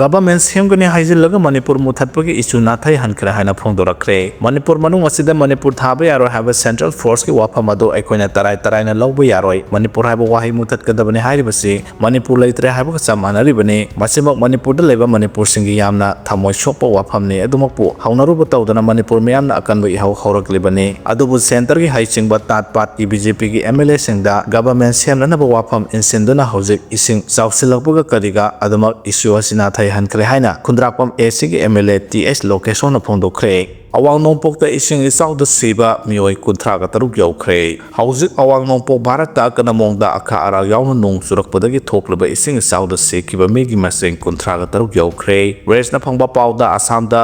ꯒꯚꯔꯟꯃꯦꯟꯠ ꯁꯦꯝꯒꯅꯤ ꯍꯥꯏꯖꯤꯜꯂꯒ ꯃꯅꯤꯄꯨꯔ ꯃꯨꯊꯠꯄꯒꯤ ꯏꯁꯨ ꯅꯥꯊꯩꯍꯟꯈ꯭ꯔꯦ ꯍꯥꯏꯅ ꯐꯣꯡꯗꯣꯔꯛꯈ꯭ꯔꯦ꯫ ꯃꯅꯤꯄꯨꯔ ꯃꯅꯨꯡ ꯑꯁꯤꯗ ꯃꯅꯤꯄꯨꯔ ꯊꯥꯕ ꯌꯥꯔꯣꯏ ꯍꯥꯏꯕ ꯁꯦꯟꯇ꯭ꯔꯦꯜ ꯐꯣꯔꯁꯀꯤ ꯋꯥꯐꯝ ꯑꯗꯨ ꯑꯩꯈꯣꯏꯅ ꯇꯔꯥꯏ ꯇꯔꯥꯏꯅ ꯂꯧꯕ ꯌꯥꯔꯣꯏ꯫ ꯃꯅꯤꯄꯨꯔ ꯍꯥꯏꯕ ꯋꯥꯍꯩ ꯃꯨꯊꯠꯀꯗꯕꯅꯤ ꯍꯥꯏꯔꯤꯕꯁꯤ ꯃꯅꯤꯄꯨꯔ ꯂꯩꯇ꯭ꯔꯦ ꯍꯥꯏꯕꯒ ꯆꯞ ꯃꯥꯟꯅꯔꯤꯕꯅꯤ꯫ ꯃꯁꯤꯃꯛ ꯃꯅꯤꯄꯨꯔꯗ ꯂꯩꯕ ꯃꯅꯤꯄꯨꯔꯁꯤꯡꯒꯤ ꯌꯥꯝꯅ ꯊꯃꯣꯏ ꯁꯣꯛꯄ ꯋꯥꯐꯝꯅꯤ꯫ ꯑꯗꯨꯃꯛꯄꯨ ꯍꯧꯅꯔꯨꯕ ꯇꯧꯗꯅ ꯃꯅꯤꯄꯨꯔ ꯃꯤꯌꯥꯝꯅ ꯑꯀꯟꯕ ꯏꯍꯧ ꯍꯧꯔꯛꯂꯤꯕꯅꯤ꯫ ꯑꯗꯨꯕꯨ ꯁꯦꯟꯇꯔꯒꯤ ꯍꯩꯁꯤꯡꯕ ꯇꯥꯠ ꯄꯥꯠꯀꯤ ꯕꯤ ꯖꯦ ꯄꯤꯒꯤ ꯑꯦꯝ ꯑꯦꯜ ꯑꯦꯁꯤꯡꯗ ꯒꯚꯔꯟꯃꯦꯟꯠ ꯁꯦꯝꯅꯅꯕ ꯋꯥꯐꯝ ꯏꯟꯁꯤꯟꯗꯨꯅ ꯍꯧꯖꯤꯛ ꯏꯁꯤꯡ ꯆꯥꯎꯁꯤꯜꯂꯛꯄꯒ ꯀꯔꯤꯒ ꯑꯗꯨꯃꯛ ꯏꯁꯨ ꯑꯁꯤ ꯅꯥꯊꯩꯍꯟꯈ꯭ꯔꯦ ꯍꯥꯏꯅ ꯈꯨꯟꯗ꯭ꯔꯥꯛꯄꯝ ꯑꯦ ꯁꯤꯒꯤ ꯑꯦꯝ ꯑꯦꯜ ꯑꯦ ꯇꯤ ꯑꯦꯁ ꯂꯣꯀꯦꯁꯣꯟꯅ ꯐꯣꯡꯗꯣꯛꯈ꯭ꯔꯦ꯫ ꯑꯋꯥꯡ ꯅꯣꯡꯄꯣꯛꯇ ꯏꯁꯤꯡ ꯏꯆꯥꯎꯗ ꯁꯤꯕ ꯃꯤꯑꯣꯏ ꯀꯨꯟꯊ꯭ꯔꯥꯒ ꯇꯔꯨꯛ ꯌꯧꯈ꯭ꯔꯦ꯫ ꯍꯧꯖꯤꯛ ꯑꯋꯥꯡ ꯅꯣꯡꯄꯣꯛ ꯚꯥꯔꯠꯇ ꯑꯀꯟꯕ ꯃꯑꯣꯡꯗ ꯑꯈꯥ ꯑꯔꯥꯛ ꯌꯥꯎꯅ ꯅꯣꯡ ꯆꯨꯔꯛꯄꯗꯒꯤ ꯊꯣꯛꯂꯤꯕ ꯏꯁꯤꯡ ꯏꯆꯥꯎꯗ ꯁꯤꯈꯤꯕ ꯃꯤꯒꯤ ꯃꯁꯤꯡ ꯀꯨꯟꯊ꯭ꯔꯥꯒ ꯇꯔꯨꯛ ꯌꯧꯈ꯭ꯔꯦ꯫ ꯄ꯭ꯔꯦꯁꯅ ꯐꯪꯕ ꯄꯥꯎꯗ, ꯑꯁꯥꯝꯗ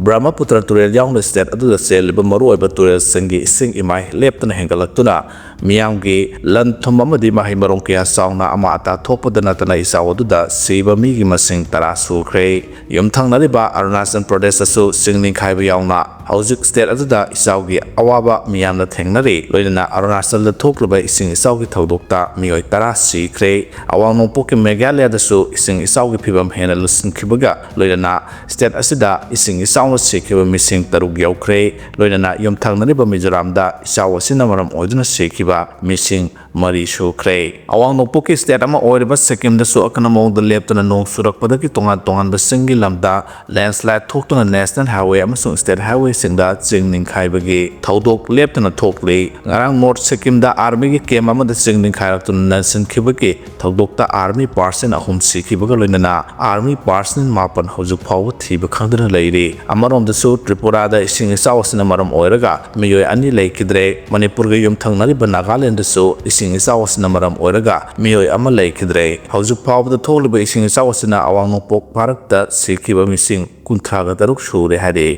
ꯕ꯭ꯔꯍꯃꯄꯨꯇ꯭ꯔ ꯇꯨꯔꯦꯜ ꯌꯥꯎꯅ ꯁ꯭ꯇꯦꯠ ꯑꯗꯨꯗ ꯆꯦꯜꯂꯤꯕ ꯃꯔꯨꯑꯣꯏꯕ ꯇꯨꯔꯦꯜꯁꯤꯡꯒꯤ ꯏꯁꯤꯡ ꯏꯃꯥꯏ ꯂꯦꯞꯇꯅ ꯍꯦꯟꯒꯠꯂꯛꯇꯨꯅ ꯃꯤꯌꯥꯝꯒꯤ ꯂꯟ ꯊꯨꯝ ꯑꯃꯗꯤ ꯃꯍꯩ ꯃꯔꯣꯡ ꯀꯌꯥ ꯆꯥꯎꯅ ꯑꯃꯥ ꯑꯇꯥ ꯊꯣꯛꯄꯗ ꯅꯠꯇꯅ ꯏꯆꯥꯎ ꯑꯗꯨꯗ ꯁꯤꯕ ꯃꯤꯒꯤ ꯃꯁꯤꯡ ꯇꯔꯥ ꯁꯨꯈ꯭ꯔꯦ꯫ ꯌꯨꯝꯊꯪꯅꯔꯤꯕ ꯑꯔꯨꯅꯥꯆꯜ ꯄ꯭ꯔꯗꯦꯁꯇꯁꯨ ꯆꯤꯡ ꯅꯤꯡꯈꯥꯏꯕ ꯌꯥꯎꯅ ꯍꯧꯖꯤꯛ ꯁ꯭ꯇꯦꯠ ꯑꯗꯨꯗ ꯏꯆꯥꯎꯒꯤ ꯑꯋꯥꯕ ꯃꯤꯌꯥꯝꯅ ꯊꯦꯡꯅꯔꯤ꯫ ꯂꯣꯏꯅꯅ ꯑꯔꯨꯅꯥꯆꯜꯗ ꯊꯣꯛꯂꯤꯕ ꯏꯁꯤꯡ ꯏꯆꯥꯎꯒꯤ ꯊꯧꯗꯣꯛꯇ ꯃꯤꯑꯣꯏ ꯇꯔꯥ ꯁꯤꯈ꯭ꯔꯦ꯫ ꯑꯋꯥꯡ ꯅꯣꯡꯄꯣꯛꯀꯤ ꯃꯦꯘꯥꯂꯌꯥꯗꯁꯨ ꯏꯁꯤꯡ ꯏꯆꯥꯎꯒꯤ ꯐꯤꯕꯝ ꯍꯦꯟꯅ ꯂꯨꯁꯤꯟꯈꯤꯕꯒ ꯂꯣꯏꯅꯅ ꯁ꯭ꯇꯦꯠ ꯑꯁꯤꯗ ꯏꯁꯤꯡ ꯏꯆꯥꯎꯅ ꯁꯤꯈꯤꯕ ꯃꯤꯁꯤꯡ ꯇꯔꯨꯛ ꯌꯧꯈ꯭ꯔꯦ꯫ ꯂꯣꯏꯅꯅ ꯌꯨꯝꯊꯪꯅꯔꯤꯕ ꯃꯤꯖꯣꯔꯥꯝꯗ ꯏꯆꯥꯎ ꯑꯁꯤꯅ ꯃꯔꯝ ꯑꯣꯏꯗꯨꯅ ꯁꯤꯈꯤꯕ ꯃꯤꯁꯤꯡ ꯃꯔꯤ ꯁꯨꯈ꯭ꯔꯦ꯫ ꯑꯋꯥꯡ ꯅꯣꯡꯄꯣꯛꯀꯤ ꯁ꯭ꯇꯦꯠ ꯑꯃ ꯑꯣꯏꯔꯤꯕ ꯁꯤꯛꯀꯤꯝꯗꯁꯨ ꯑꯀꯟꯕ ꯃꯑꯣꯡꯗ ꯂꯦꯞꯇꯅ ꯅꯣꯡ ꯆꯨꯔꯛꯄꯗꯒꯤ ꯇꯣꯉꯥꯟ ꯇꯣꯉꯥꯟꯕ ꯆꯤꯡꯒꯤ ꯂꯝꯗ ꯂꯦꯟꯁ꯭ꯂꯥꯏꯗ ꯊꯣꯛꯇꯨꯅ ꯅꯦꯁꯅꯦꯜ ꯍꯥꯏꯋꯦ ꯑꯃꯁꯨꯡ ꯁ꯭ꯇꯦꯠ ꯍꯥꯏꯋꯦꯁꯤꯡꯗ ꯆꯤꯡ ꯅꯤꯡꯈꯥꯏꯕꯒꯤ ꯊꯧꯗꯣꯛ ꯂꯦꯞꯇꯅ ꯊꯣꯛꯂꯤ꯫ ꯉꯔꯥꯡ ꯅꯣꯔꯠ ꯁꯤꯛꯀꯤꯝꯗ ꯑꯥꯔꯃꯤꯒꯤ ꯀꯦꯝꯞ ꯑꯃꯗ ꯆꯤꯡ ꯅꯤꯡꯈꯥꯏꯔꯛꯇꯨꯅ ꯅꯟꯁꯤꯟꯈꯤꯕꯒꯤ ꯊꯧꯗꯣꯛꯇ ꯑꯥꯔꯃꯤ ꯄꯥꯔꯁꯟ ꯑꯍꯨꯝ ꯁꯤꯈꯤꯕꯒ ꯂꯣꯏꯅꯅ ꯑꯥꯔꯃꯤ ꯄꯥꯔꯁꯟ ꯃꯥꯄꯟ ꯍꯧꯖꯤꯛ ꯐꯥꯎꯕ ꯊꯤꯕ ꯈꯪꯗꯅ ꯂꯩꯔꯤ꯫ ꯑꯃꯔꯣꯝꯗꯁꯨ ꯇ꯭ꯔꯤꯄꯨꯔꯥꯗ ꯏꯁꯤꯡ ꯏꯆꯥꯎ ꯑꯁꯤꯅ ꯃꯔꯝ ꯑꯣꯏꯔꯒ ꯃꯤꯑꯣꯏ ꯑꯅꯤ ꯂꯩꯈꯤꯗ꯭ꯔꯦ꯫ ꯃꯅꯤꯄꯨꯔꯒ ꯌꯨꯝꯊꯪꯅꯔꯤꯕ ꯅꯥꯒꯥꯂꯦꯟꯗꯁꯨ ꯏꯁꯤꯡ ꯏꯁꯤꯡ ꯏꯆꯥꯎ ꯑꯁꯤꯅ ꯃꯔꯝ ꯑꯣꯏꯔꯒ ꯃꯤꯑꯣꯏ ꯑꯃ ꯂꯩꯈꯤꯗ꯭ꯔꯦ꯫ ꯍꯧꯖꯤꯛ ꯐꯥꯎꯕꯗ ꯊꯣꯛꯂꯤꯕ ꯏꯁꯤꯡ ꯏꯆꯥꯎ ꯑꯁꯤꯅ ꯑꯋꯥꯡ ꯅꯣꯡꯄꯣꯛ ꯚꯥꯔꯠꯇ ꯁꯤꯈꯤꯕ ꯃꯤꯁꯤꯡ ꯀꯨꯟꯊ꯭ꯔꯥꯒ ꯇꯔꯨꯛ ꯁꯨꯔꯦ ꯍꯥꯏꯔꯤ꯫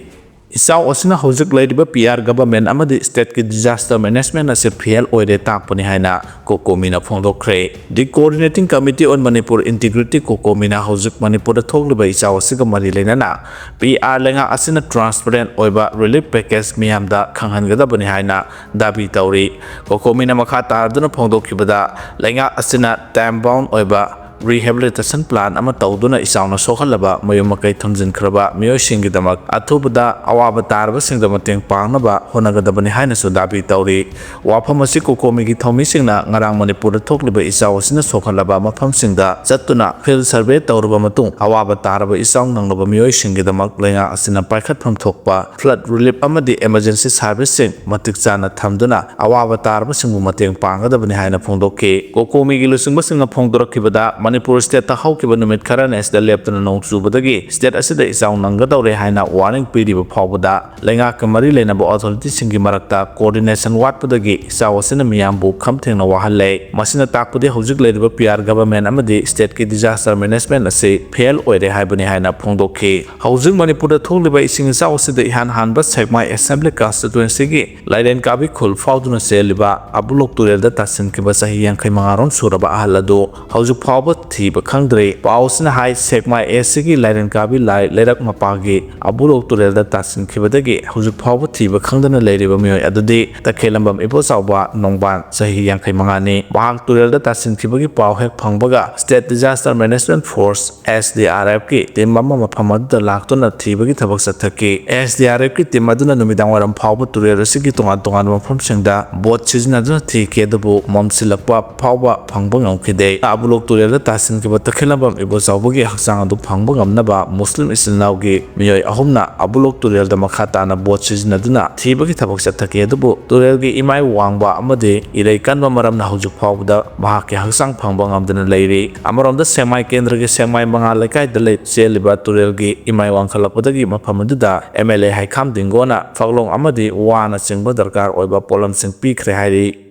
ꯏꯆꯥꯎ ꯑꯁꯤꯅ ꯍꯧꯖꯤꯛ ꯂꯩꯔꯤꯕ ꯄꯤ ꯑꯥꯔ ꯒꯚꯔꯟꯃꯦꯟ ꯑꯃꯗꯤ ꯁ꯭ꯇꯦꯠꯀꯤ ꯗꯤꯖꯥꯁꯇꯔ ꯃꯦꯅꯦꯖꯃꯦꯟ ꯑꯁꯤ ꯐꯦꯜ ꯑꯣꯏꯔꯦ ꯇꯥꯛꯄꯅꯤ ꯍꯥꯏꯅ ꯀꯣꯀꯣꯃꯤꯅ ꯐꯣꯡꯗꯣꯛꯈ꯭ꯔꯦ꯫ The Coordinating Committee on Manipur Integrity, ꯀꯣꯀꯣꯃꯤꯅ ꯍꯧꯖꯤꯛ ꯃꯅꯤꯄꯨꯔꯗ ꯊꯣꯛꯂꯤꯕ ꯏꯆꯥꯎ ꯑꯁꯤꯒ ꯃꯔꯤ ꯂꯩꯅꯅ ꯄꯤ ꯑꯥꯔ ꯂꯩꯉꯥꯛ ꯑꯁꯤꯅ ꯇ꯭ꯔꯥꯟꯁꯄꯔꯦꯟ ꯑꯣꯏꯕ ꯔꯤꯂꯤꯐ ꯄꯦꯀꯦꯖ ꯃꯤꯌꯥꯝꯗ ꯈꯪꯍꯟꯒꯗꯕꯅꯤ ꯍꯥꯏꯅ ꯗꯥꯕꯤ ꯇꯧꯔꯤ꯫ ꯀꯣꯀꯣꯃꯤꯅ ꯃꯈꯥ ꯇꯥꯗꯨꯅ ꯐꯣꯡꯗꯣꯛꯈꯤꯕꯗ, ꯂꯩꯉꯥꯛ ꯑꯁꯤꯅ ꯇꯥꯏꯝ ꯕꯥꯎꯟ ꯑꯣꯏꯕ ꯔꯤꯍꯦꯕꯤꯂꯤꯇꯦꯁꯟ ꯄ꯭ꯂꯥꯟ ꯑꯃ ꯇꯧꯗꯨꯅ ꯏꯆꯥꯎꯅ ꯁꯣꯛꯍꯜꯂꯕ ꯃꯌꯨꯝ ꯃꯀꯩ ꯊꯨꯝꯖꯤꯟꯈ꯭ꯔꯕ ꯃꯤꯑꯣꯏꯁꯤꯡꯒꯤꯗꯃꯛ ꯑꯊꯨꯕꯗ ꯑꯋꯥꯕ ꯇꯥꯔꯕꯁꯤꯡꯗ ꯃꯇꯦꯡ ꯄꯥꯡꯅꯕ ꯍꯣꯠꯅꯒꯗꯕꯅꯤ ꯍꯥꯏꯅꯁꯨ ꯗꯥꯕꯤ ꯇꯧꯔꯤ꯫ ꯋꯥꯐꯝ ꯑꯁꯤ ꯀꯣꯀꯣꯃꯤꯒꯤ ꯊꯧꯃꯤꯁꯤꯡꯅ ꯉꯔꯥꯡ ꯃꯅꯤꯄꯨꯔꯗ ꯊꯣꯛꯂꯤꯕ ꯏꯆꯥꯎ ꯑꯁꯤꯅ ꯁꯣꯛꯍꯜꯂꯕ ꯃꯐꯝꯁꯤꯡꯗ ꯆꯠꯇꯨꯅ ꯐꯤꯜꯗ ꯁꯔꯚꯦ ꯇꯧꯔꯕ ꯃꯇꯨꯡ, ꯑꯋꯥꯕ ꯇꯥꯔꯕ ꯏꯆꯥꯎ ꯅꯪꯂꯕ ꯃꯤꯑꯣꯏꯁꯤꯡꯒꯤꯗꯃꯛ ꯂꯩꯉꯥꯛ ꯑꯁꯤꯅ ꯄꯥꯏꯈꯠꯐꯝ ꯊꯣꯛꯄ ꯐ꯭ꯂꯗ ꯔꯤꯂꯤꯐ ꯑꯃꯗꯤ ꯏꯃꯔꯖꯦꯟꯁꯤ ꯁꯔꯚꯤꯁꯁꯤꯡ ꯃꯇꯤꯛ ꯆꯥꯅ ꯊꯝꯗꯨꯅ ꯑꯋꯥꯕ ꯇꯥꯔꯕꯁꯤꯡꯕꯨ ꯃꯇꯦꯡ ꯄꯥꯡꯒꯗꯕꯅꯤ ꯍꯥꯏꯅ ꯐꯣꯡꯗꯣꯛꯈꯤ꯫ ꯀꯣꯀꯣꯃꯤꯒꯤ ꯂꯨꯆꯤꯡꯕꯁꯤꯡꯅ ꯐꯣꯡꯗꯣꯔꯛꯈꯤꯕꯗ, ꯃꯅꯤꯄꯨꯔ ꯁ꯭ꯇꯦꯠꯇ ꯍꯧꯈꯤꯕ ꯅꯨꯃꯤꯠ ꯈꯔꯅꯤ ꯑꯁꯤꯗ ꯂꯦꯞꯇꯅ ꯅꯣꯡ ꯆꯨꯕꯗꯒꯤ ꯁ꯭ꯇꯦꯠ ꯑꯁꯤꯗ ꯏꯆꯥꯎ ꯅꯪꯒꯗꯧꯔꯦ ꯍꯥꯏꯅ ꯋꯥꯔꯅꯤꯡ ꯄꯤꯔꯤꯕ ꯐꯥꯎꯕꯗ, ꯂꯩꯉꯥꯛꯀ ꯃꯔꯤ ꯂꯩꯅꯕ ꯑꯣꯊꯣꯔꯤꯇꯤꯁꯤꯡꯒꯤ ꯃꯔꯛꯇ ꯀꯣꯑꯣꯔꯗꯤꯅꯦꯁꯟ ꯋꯥꯠꯄꯗꯒꯤ ꯏꯆꯥꯎ ꯑꯁꯤꯅ ꯃꯤꯌꯥꯝꯕꯨ ꯈꯝ ꯊꯦꯡꯅ ꯋꯥꯍꯜꯂꯦ꯫ ꯃꯁꯤꯅ ꯇꯥꯛꯄꯗꯤ ꯍꯧꯖꯤꯛ ꯂꯩꯔꯤꯕ ꯄꯤ ꯑꯥꯔ ꯒꯚꯔꯟꯃꯦꯟ ꯑꯃꯗꯤ ꯁ꯭ꯇꯦꯠꯀꯤ ꯗꯤꯖꯥꯁꯇꯔ ꯃꯦꯅꯦꯖꯃꯦꯟ ꯑꯁꯤ ꯐꯦꯜ ꯑꯣꯏꯔꯦ ꯍꯥꯏꯕꯅꯤ ꯍꯥꯏꯅ ꯐꯣꯡꯗꯣꯛꯈꯤ꯫ ꯍꯧꯖꯤꯛ ꯃꯅꯤꯄꯨꯔꯗ ꯊꯣꯛꯂꯤꯕ ꯏꯁꯤꯡ ꯏꯆꯥꯎ ꯑꯁꯤꯗ ꯏꯍꯥꯟ ꯍꯥꯟꯕ ꯁꯦꯛꯃꯥꯏ ꯑꯦꯁꯦꯝꯕ꯭ꯂꯤ ꯀꯟꯁꯇꯤꯇ꯭ꯋꯦꯟꯁꯤꯒꯤ ꯂꯥꯏꯔꯦꯟꯀꯥꯕꯤ ꯈꯨꯜ ꯐꯥꯎꯗꯨꯅ ꯆꯦꯜꯂꯤꯕ ꯑꯕꯨꯂꯣꯛ ꯇꯨꯔꯦꯜꯗ ꯇꯥꯁꯤꯟꯈꯤꯕ ꯆꯍꯤ ꯌꯥꯡꯈꯩ ꯃꯉꯥ ꯔꯣꯝ ꯁꯨꯔꯕ ꯑꯍꯜ ꯑꯗꯨ ꯍꯧꯖꯤꯛ ꯐꯥꯎꯕ ꯊꯤꯕ ꯈꯪꯗ꯭ꯔꯤ꯫ ꯄꯥꯎ ꯑꯁꯤꯅ ꯍꯥꯏ, ꯁꯦꯛꯃꯥꯏ ꯑꯦꯁ ꯁꯤꯒꯤ ꯂꯥꯏꯔꯦꯟꯀꯥꯕꯤ ꯂꯥꯏ ꯂꯩꯔꯛ ꯃꯄꯥꯒꯤ ꯑꯕꯨꯂꯣꯛ ꯇꯨꯔꯦꯜꯗ ꯇꯥꯁꯤꯟꯈꯤꯕꯗꯒꯤ ꯍꯧꯖꯤꯛ ꯐꯥꯎꯕ ꯊꯤꯕ ꯈꯪꯗꯅ ꯂꯩꯔꯤꯕ ꯃꯤꯑꯣꯏ ꯑꯗꯨꯗꯤ ꯇꯈꯦꯜꯂꯝꯕꯝ ꯏꯕꯣꯆꯥꯎꯕ ꯅꯣꯡꯕꯥꯟ, ꯆꯍꯤ ꯌꯥꯡꯈꯩ ꯃꯉꯥꯅꯤ꯫ ꯃꯍꯥꯛ ꯇꯨꯔꯦꯜꯗ ꯇꯥꯁꯤꯟꯈꯤꯕꯒꯤ ꯄꯥꯎ ꯍꯦꯛ ꯐꯪꯕꯒ state disaster management force, S D R ꯑꯦꯐꯀꯤ ꯇꯤꯝ ꯑꯃ ꯃꯐꯝ ꯑꯗꯨꯗ ꯂꯥꯛꯇꯨꯅ ꯊꯤꯕꯒꯤ ꯊꯕꯛ ꯆꯠꯊꯈꯤ꯫ ꯑꯦꯁ ꯗꯤ ꯑꯥꯔ ꯑꯦꯐꯀꯤ ꯇꯤꯝ ꯑꯗꯨꯅ ꯅꯨꯃꯤꯗꯥꯡ ꯋꯥꯏꯔꯝ ꯐꯥꯎꯕ ꯇꯨꯔꯦꯜ ꯑꯁꯤꯒꯤ ꯇꯣꯉꯥꯟ ꯇꯣꯉꯥꯟꯕ ꯃꯐꯝꯁꯤꯡꯗ ꯕꯣꯠ ꯁꯤꯖꯤꯟꯅꯗꯨꯅ ꯊꯤꯈꯤ, ꯑꯗꯨꯕꯨ ꯃꯝꯁꯤꯜꯂꯛꯄ ꯐꯥꯎꯕ ꯐꯪꯕ ꯉꯝꯈꯤꯗꯦ꯫ ꯑꯕꯨꯂꯣꯛ ꯇꯨꯔꯦꯜꯗ ꯇꯥꯁꯤꯟꯈꯤꯕ ꯇꯈꯦꯜꯂꯝꯕꯝ ꯏꯕꯣꯆꯥꯎꯕꯒꯤ ꯍꯛꯆꯥꯡ ꯑꯗꯨ ꯐꯪꯕ ꯉꯝꯅꯕ ꯃꯨꯁꯂꯤꯝ ꯏꯆꯤꯜ ꯏꯅꯥꯎꯒꯤ ꯃꯤꯑꯣꯏ ꯑꯍꯨꯝꯅ ꯑꯕꯨꯂꯣꯛ ꯇꯨꯔꯦꯜꯗ ꯃꯈꯥ ꯇꯥꯅ ꯕꯣꯠ ꯁꯤꯖꯤꯟꯅꯗꯨꯅ ꯊꯤꯕꯒꯤ ꯊꯕꯛ ꯆꯠꯊꯈꯤ, ꯑꯗꯨꯕꯨ ꯇꯨꯔꯦꯜꯒꯤ ꯏꯃꯥꯏ ꯋꯥꯡꯕ ꯑꯃꯗꯤ ꯏꯔꯩ ꯀꯟꯕ ꯃꯔꯝꯅ ꯍꯧꯖꯤꯛ ꯐꯥꯎꯕꯗ ꯃꯍꯥꯛꯀꯤ ꯍꯛꯆꯥꯡ ꯐꯪꯕ ꯉꯝꯗꯅ ꯂꯩꯔꯤ꯫ ꯑꯃꯔꯣꯝꯗ ꯁꯦꯛꯃꯥꯏ ꯀꯦꯟꯗ꯭ꯔꯒꯤ ꯁꯦꯛꯃꯥꯏ ꯃꯉꯥ ꯂꯩꯀꯥꯏꯗ ꯂꯩ-, ꯆꯦꯜꯂꯤꯕ ꯇꯨꯔꯦꯜꯒꯤ ꯏꯃꯥꯏ ꯋꯥꯡꯈꯠꯂꯛꯄꯗꯒꯤ ꯃꯐꯝ ꯑꯗꯨꯗ ꯑꯦꯝ ꯑꯦꯜ ꯑꯦ ꯍꯩꯈꯥꯝ ꯗꯤꯡꯒꯣꯅ ꯐꯛꯂꯣꯡ ꯑꯃꯗꯤ ꯋꯥꯅꯆꯤꯡꯕ ꯗꯔꯀꯥꯔ ꯑꯣꯏꯕ ꯄꯣꯠꯂꯝꯁꯤꯡ ꯄꯤꯈ꯭ꯔꯦ ꯍꯥꯏꯔꯤ꯫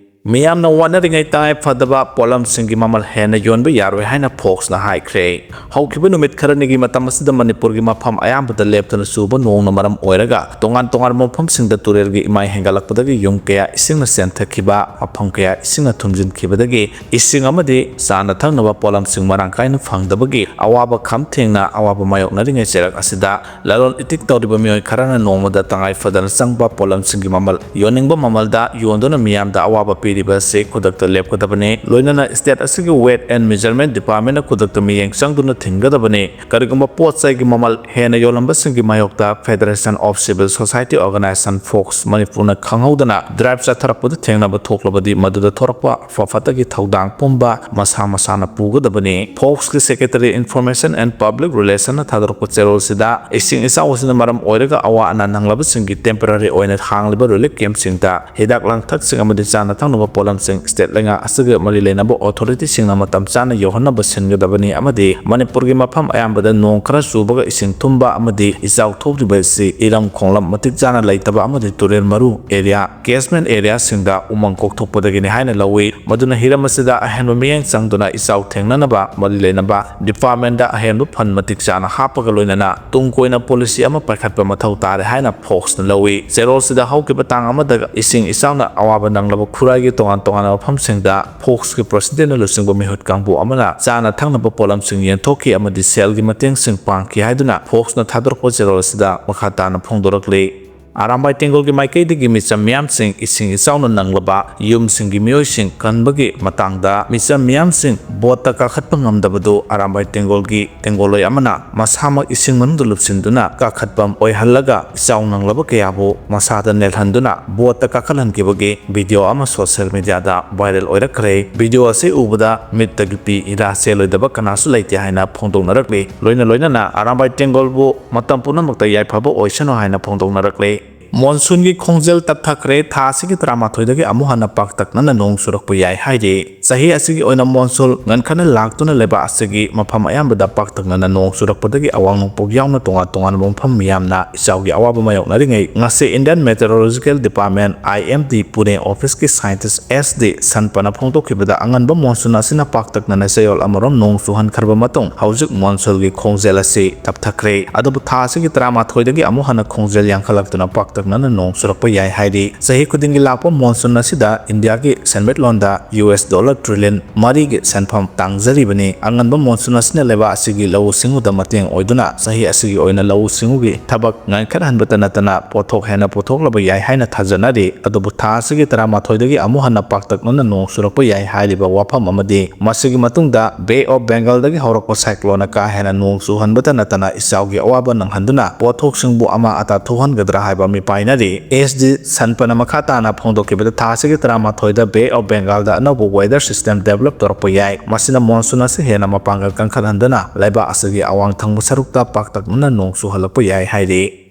ꯃꯤꯌꯥꯝꯅ ꯋꯥꯅꯔꯤꯉꯩ ꯇꯉꯥꯏ ꯐꯗꯕ ꯄꯣꯠꯂꯝꯁꯤꯡꯒꯤ ꯃꯃꯜ ꯍꯦꯟꯅ ꯌꯣꯟꯕ ꯌꯥꯔꯣꯏ ꯍꯥꯏꯅ ꯐꯣꯛꯁꯅ ꯍꯥꯏꯈ꯭ꯔꯦ꯫ ꯍꯧꯈꯤꯕ ꯅꯨꯃꯤꯠ ꯈꯔꯅꯤꯒꯤ ꯃꯇꯝ ꯑꯁꯤꯗ ꯃꯅꯤꯄꯨꯔꯒꯤ ꯃꯐꯝ ꯑꯌꯥꯝꯕꯗ ꯂꯦꯞꯇꯅ ꯆꯨꯕ ꯅꯣꯡꯅ ꯃꯔꯝ ꯑꯣꯏꯔꯒ ꯇꯣꯉꯥꯟ ꯇꯣꯉꯥꯟꯕ ꯃꯐꯝꯁꯤꯡꯗ ꯇꯨꯔꯦꯜꯒꯤ ꯏꯃꯥꯏ ꯍꯦꯟꯒꯠꯂꯛꯄꯗꯒꯤ ꯌꯨꯝ ꯀꯌꯥ ꯏꯁꯤꯡꯅ ꯆꯦꯟꯊꯈꯤꯕ, ꯃꯐꯝ ꯀꯌꯥ ꯏꯁꯤꯡꯅ ꯊꯨꯝꯖꯤꯟꯈꯤꯕꯗꯒꯤ ꯏꯁꯤꯡ ꯑꯃꯗꯤ ꯆꯥꯅ ꯊꯛꯅꯕ ꯄꯣꯠꯂꯝꯁꯤꯡ ꯃꯔꯥꯡ ꯀꯥꯏꯅ ꯐꯪꯗꯕꯒꯤ ꯑꯋꯥꯕ ꯈꯝ ꯊꯦꯡꯅ ꯑꯋꯥꯕ ꯃꯥꯌꯣꯛꯅꯔꯤꯉꯩ ꯆꯩꯔꯛ ꯑꯁꯤꯗ ꯂꯂꯣꯟ ꯏꯇꯤꯛ ꯇꯧꯔꯤꯕ ꯃꯤꯑꯣꯏ ꯈꯔꯅ ꯅꯣꯡꯃꯗ ꯇꯉꯥꯏ ꯐꯗꯅ ꯆꯪꯕ ꯄꯣꯠꯂꯝꯁꯤꯡꯒꯤ ꯃꯃꯜ ꯌꯣꯟꯅꯤꯡꯕ ꯃꯃꯜꯗ ꯌꯣꯟꯗꯨꯅ ꯃꯤꯌꯥꯝꯗ ꯑꯋꯥꯕ ꯄꯤꯔꯤꯕ ꯑꯁꯤ ꯈꯨꯗꯛꯇ ꯂꯦꯞꯀꯗꯕꯅꯤ꯫ ꯂꯣꯏꯅꯅ state ꯑꯁꯤꯒꯤ Weight and Measurement Departmentꯅ ꯈꯨꯗꯛꯇ ꯃꯤꯠꯌꯦꯡ ꯆꯪꯗꯨꯅ ꯊꯤꯡꯒꯗꯕꯅꯤ꯫ ꯀꯔꯤꯒꯨꯝꯕ ꯄꯣꯠ ꯆꯩꯒꯤ ꯃꯃꯜ ꯍꯦꯟꯅ ꯌꯣꯜꯂꯝꯕꯁꯤꯡꯒꯤ ꯃꯥꯌꯣꯛꯇ Federation of Civil Society Organisation, fox, ꯃꯅꯤꯄꯨꯔꯅ ꯈꯪꯍꯧꯗꯅ drive ꯆꯠꯊꯔꯛꯄꯗ ꯊꯦꯡꯅꯕ ꯊꯣꯛꯂꯕꯗꯤ ꯃꯗꯨꯗ ꯊꯣꯔꯛꯄ ꯑꯐ ꯐꯠꯇꯒꯤ ꯊꯧꯗꯥꯡ ꯄꯨꯝꯕ ꯃꯁꯥ ꯃꯁꯥꯅ ꯄꯨꯒꯗꯕꯅꯤ꯫ ꯐꯣꯛꯁꯀꯤ Secretary Information and Public Relationꯅ ꯊꯥꯗꯣꯔꯛꯄ ꯆꯦꯔꯣꯜꯁꯤꯗ ꯏꯁꯤꯡ ꯏꯆꯥꯎ ꯑꯁꯤꯅ ꯃꯔꯝ ꯑꯣꯏꯔꯒ ꯑꯋꯥ ꯑꯅꯥ ꯅꯪꯂꯕꯁꯤꯡꯒꯤ temporary ꯑꯣꯏꯅ ꯍꯥꯡꯂꯤꯕ relief campꯁꯤꯡꯗ ꯍꯤꯗꯥꯛ ꯂꯥꯡꯊꯛꯁꯤꯡ ꯑꯃꯗꯤ ꯆꯥꯅ ꯊꯛꯅꯕ ꯄꯣꯠꯂꯝꯁꯤꯡ state ꯂꯩꯉꯥꯛ ꯑꯁꯤꯒ ꯃꯔꯤ ꯂꯩꯅꯕ authorityꯁꯤꯡꯅ ꯃꯇꯝ ꯆꯥꯅ ꯌꯧꯍꯟꯅꯕ ꯁꯤꯟꯒꯗꯕꯅꯤ ꯑꯃꯗꯤ ꯃꯅꯤꯄꯨꯔꯒꯤ ꯃꯐꯝ ꯑꯌꯥꯝꯕꯗ ꯅꯣꯡ ꯈꯔ ꯆꯨꯕꯒ ꯏꯁꯤꯡ ꯊꯨꯝꯕ ꯑꯃꯗꯤ ꯏꯆꯥꯎ ꯊꯣꯛꯂꯤꯕ ꯑꯁꯤ ꯏꯔꯝ ꯈꯣꯡꯂꯝ ꯃꯇꯤꯛ ꯆꯥꯅ ꯂꯩꯇꯕ ꯑꯃꯗꯤ ꯇꯨꯔꯦꯜ ꯃꯔꯨ area, catchment areaꯁꯤꯡꯗ ꯎꯃꯪ ꯀꯣꯛꯊꯣꯛꯄꯗꯒꯤꯅꯤ ꯍꯥꯏꯅ ꯂꯧꯏ꯫ ꯃꯗꯨꯅ ꯍꯤꯔꯝ ꯑꯁꯤꯗ ꯑꯍꯦꯟꯕ ꯃꯤꯠꯌꯦꯡ ꯆꯪꯗꯨꯅ ꯏꯆꯥꯎ ꯊꯦꯡꯅꯅꯕ ꯃꯔꯤ ꯂꯩꯅꯕ departmentꯗ ꯑꯍꯦꯟꯕ fund ꯃꯇꯤꯛ ꯆꯥꯅ ꯍꯥꯞꯄꯒ ꯂꯣꯏꯅꯅ ꯇꯨꯡ ꯀꯣꯏꯅ policy ꯑꯃ ꯄꯥꯏꯈꯠꯄ ꯃꯊꯧ ꯇꯥꯔꯦ ꯍꯥꯏꯅ ꯐꯣꯛꯁꯅ ꯂꯧꯏ꯫ ꯆꯦꯔꯣꯜꯁꯤꯗ ꯍꯧꯈꯤꯕ ꯇꯥꯡ ꯑꯃꯗ ꯏꯁꯤꯡ ꯏꯆꯥꯎꯅ ꯑꯋꯥꯕ ꯅꯪꯂꯕ ꯈꯨꯔꯥꯏꯒꯤ ꯇꯣꯉꯥꯟ ꯇꯣꯉꯥꯟꯕ ꯃꯐꯝꯁꯤꯡꯗ ꯐꯣꯛꯁꯀꯤ presidentꯅ ꯂꯨꯆꯤꯡꯕ ꯃꯤꯍꯨꯠ ꯀꯥꯡꯕꯨ ꯑꯃꯅ ꯆꯥꯅ ꯊꯛꯅꯕ ꯄꯣꯠꯂꯝꯁꯤꯡ ꯌꯦꯟꯊꯣꯛꯈꯤ ꯑꯃꯗꯤ ꯁꯦꯜꯒꯤ ꯃꯇꯦꯡꯁꯤꯡ ꯄꯥꯡꯈꯤ ꯍꯥꯏꯗꯨꯅ ꯐꯣꯛꯁꯅ ꯊꯥꯗꯣꯔꯛꯄ ꯆꯦꯔꯣꯜ ꯑꯁꯤꯗ ꯃꯈꯥ ꯇꯥꯅ ꯐꯣꯡꯗꯣꯔꯛꯂꯤ꯫ ꯑꯔꯥꯝꯕꯥꯏ ꯇꯦꯡꯒꯣꯜꯒꯤ ꯃꯥꯏꯀꯩꯗꯒꯤ ꯃꯤꯆꯝ ꯃꯤꯌꯥꯝꯁꯤꯡ ꯏꯁꯤꯡ ꯏꯆꯥꯎꯅ ꯅꯪꯂꯕ ꯌꯨꯝꯁꯤꯡꯒꯤ ꯃꯤꯑꯣꯏꯁꯤꯡ ꯀꯟꯕꯒꯤ ꯃꯇꯥꯡꯗ ꯃꯤꯆꯝ ꯃꯤꯌꯥꯝꯁꯤꯡ boatꯇ ꯀꯥꯈꯠꯄ ꯉꯝꯗꯕꯗꯨ ꯑꯔꯥꯝꯕꯥꯏ ꯇꯦꯡꯒꯣꯜꯒꯤ ꯇꯦꯡꯒꯣꯜꯂꯣꯏ ꯑꯃꯅ ꯃꯁꯥꯃꯛ ꯏꯁꯤꯡ ꯃꯅꯨꯡꯗ ꯂꯨꯞꯁꯤꯟꯗꯨꯅ ꯀꯥꯈꯠꯄ ꯑꯣꯏꯍꯜꯂꯒ ꯏꯆꯥꯎ ꯅꯪꯂꯕ ꯀꯌꯥꯕꯨ ꯃꯁꯥꯗ ꯅꯦꯜꯍꯟꯗꯨꯅ boatꯇ ꯀꯥꯈꯠꯍꯟꯈꯤꯕꯒꯤ video ꯑꯃ social mediaꯗ viral ꯑꯣꯏꯔꯛꯈ꯭ꯔꯦ꯫ Video ꯑꯁꯤ ꯎꯕꯗ ꯃꯤꯠꯇꯒꯤ ꯄꯤ ꯏꯔꯥ ꯆꯦꯜꯂꯣꯏꯗꯕ ꯀꯅꯥꯁꯨ ꯂꯩꯇꯦ ꯍꯥꯏꯅ ꯐꯣꯡꯗꯣꯛꯅꯔꯛꯂꯤ꯫ ꯂꯣꯏꯅ ꯂꯣꯏꯅꯅ ꯑꯔꯥꯝꯕꯥꯏ ꯇꯦꯡꯒꯣꯜꯕꯨ ꯃꯇꯝ ꯄꯨꯝꯅꯃꯛꯇ ꯌꯥꯏꯐꯕ ꯑꯣꯏꯁꯅꯨ ꯍꯥꯏꯅ ꯐꯣꯡꯗꯣꯛꯅꯔꯛꯂꯤ꯫ ꯃꯣꯟꯁꯨꯟꯒꯤ ꯈꯣꯡꯖꯦꯜ ꯇꯞꯊꯈ꯭ꯔꯦ꯫ ꯊꯥ ꯑꯁꯤꯒꯤ ꯇꯔꯥꯃꯥꯊꯣꯏꯗꯒꯤ ꯑꯃꯨꯛ ꯍꯟꯅ ꯄꯥꯛꯇꯛꯅꯅ ꯅꯣꯡ ꯆꯨꯔꯛꯄ ꯌꯥꯏ ꯍꯥꯏꯔꯤ꯫ ꯆꯍꯤ ꯑꯁꯤꯒꯤ ꯑꯣꯏꯅ ꯃꯣꯟꯁꯨꯟ ꯉꯟꯈꯠꯅ ꯂꯥꯛꯇꯨꯅ ꯂꯩꯕꯥꯛ ꯑꯁꯤꯒꯤ ꯃꯐꯝ ꯑꯌꯥꯝꯕꯗ ꯄꯥꯛꯇꯛꯅꯅ ꯅꯣꯡ ꯆꯨꯔꯛꯄꯗꯒꯤ ꯑꯋꯥꯡ ꯅꯣꯡꯄꯣꯛ ꯌꯥꯎꯅ ꯇꯣꯉꯥꯟ ꯇꯣꯉꯥꯟꯕ ꯃꯐꯝ ꯃꯤꯌꯥꯝꯅ ꯏꯆꯥꯎꯒꯤ ꯑꯋꯥꯕ ꯃꯥꯌꯣꯛꯅꯔꯤꯉꯩ, ꯉꯁꯤ Indian Meteorological Department, I M D, Pune office ꯀꯤ scientist S D ꯁꯟꯄꯅ ꯐꯣꯡꯗꯣꯛꯈꯤꯕꯗ, ꯑꯉꯟꯕ ꯃꯣꯟꯁꯨꯟ ꯑꯁꯤꯅ ꯄꯥꯛꯇꯛꯅꯅ ꯆꯌꯣꯜ ꯑꯃꯔꯣꯝ ꯅꯣꯡ ꯆꯨꯍꯟꯈ꯭ꯔꯕ ꯃꯇꯨꯡ ꯍꯧꯖꯤꯛ ꯃꯣꯟꯁꯨꯟꯒꯤ ꯈꯣꯡꯖꯦꯜ ꯑꯁꯤ ꯇꯞꯊꯈ꯭ꯔꯦ꯫ ꯑꯗꯨꯕꯨ ꯊꯥ ꯑꯁꯤꯒꯤ ꯇꯔꯥꯃꯥꯊꯣꯏꯗꯒꯤ ꯑꯃꯨꯛ ꯍꯟꯅ ꯈꯣꯡꯖꯦꯜ ꯌꯥꯡꯈꯠꯂꯛꯇꯨꯅ ꯄꯥꯛꯇꯛꯅꯅ ꯅꯣꯡ ꯆꯨꯔꯛꯄ ꯌꯥꯏ ꯍꯥꯏꯔꯤ꯫ ꯆꯍꯤ ꯈꯨꯗꯤꯡꯒꯤ ꯂꯥꯛꯄ ꯃꯣꯟꯁꯨꯟ ꯑꯁꯤꯗ ꯏꯟꯗꯤꯌꯥꯒꯤ ꯁꯦꯟꯃꯤꯠꯂꯣꯟꯗ U S dollar trillion ꯃꯔꯤꯒꯤ ꯁꯦꯟꯐꯝ ꯇꯥꯡꯖꯔꯤꯕꯅꯤ꯫ ꯑꯉꯟꯕ ꯃꯣꯟꯁꯨꯟ ꯑꯁꯤꯅ ꯂꯩꯕꯥꯛ ꯑꯁꯤꯒꯤ ꯂꯧꯎ ꯁꯤꯡꯎꯗ ꯃꯇꯦꯡ ꯑꯣꯏꯗꯨꯅ ꯆꯍꯤ ꯑꯁꯤꯒꯤ ꯑꯣꯏꯅ ꯂꯧꯎ ꯁꯤꯡꯎꯒꯤ ꯊꯕꯛ ꯉꯟꯈꯠꯍꯟꯕꯇ ꯅꯠꯇꯅ ꯄꯣꯠꯊꯣꯛ ꯍꯦꯟꯅ ꯄꯨꯊꯣꯛꯂꯕ ꯌꯥꯏ ꯍꯥꯏꯅ ꯊꯥꯖꯅꯔꯤ꯫ ꯑꯗꯨꯕꯨ ꯊꯥ ꯑꯁꯤꯒꯤ ꯇꯔꯥꯃꯥꯊꯣꯏꯗꯒꯤ ꯑꯃꯨꯛ ꯍꯟꯅ ꯄꯥꯛꯇꯛꯅꯅ ꯅꯣꯡ ꯆꯨꯔꯛꯄ ꯌꯥꯏ ꯍꯥꯏꯔꯤꯕ ꯋꯥꯐꯝ ꯑꯃꯗꯤ ꯃꯁꯤꯒꯤ ꯃꯇꯨꯡꯗ Bay of Bengal ꯗꯒꯤ ꯍꯧꯔꯛꯄ cyclone ꯅ ꯀꯥ ꯍꯦꯟꯅ ꯅꯣꯡ ꯆꯨꯍꯟꯕꯇ ꯅꯠꯇꯅ ꯏꯆꯥꯎꯒꯤ ꯑꯋꯥꯕ ꯅꯪꯍꯟꯗꯨꯅ ꯄꯣꯠꯊꯣꯛꯁꯤꯡꯕꯨ ꯑꯃꯥ ꯑꯇꯥ ꯊꯣꯛꯍꯟꯒꯗ꯭ꯔꯥ ꯍꯥꯏꯕ ꯃꯤꯄꯥꯏꯅꯔꯤ꯫ S D ꯁꯟꯄꯅ ꯃꯈꯥ ꯇꯥꯅ ꯐꯣꯡꯗꯣꯛꯈꯤꯕꯗ, ꯊꯥ ꯑꯁꯤꯒꯤ ꯇꯔꯥꯃꯥꯊꯣꯏꯗ Bay of Bengal ꯗ ꯑꯅꯧꯕ weather system develop ꯇꯧꯔꯛꯄ ꯌꯥꯏ꯫ ꯃꯁꯤꯅ ꯃꯣꯟꯁꯨꯟ ꯑꯁꯤ ꯍꯦꯟꯅ ꯃꯄꯥꯡꯒꯜ ꯀꯟꯈꯠꯍꯟꯗꯨꯅ ꯂꯩꯕꯥꯛ ꯑꯁꯤꯒꯤ ꯑꯋꯥꯡ ꯊꯪꯕ ꯁꯔꯨꯛꯇ ꯄꯥꯛꯇꯛꯅꯅ ꯅꯣꯡ ꯆꯨꯍꯜꯂꯛꯄ ꯌꯥꯏ ꯍꯥꯏꯔꯤ꯫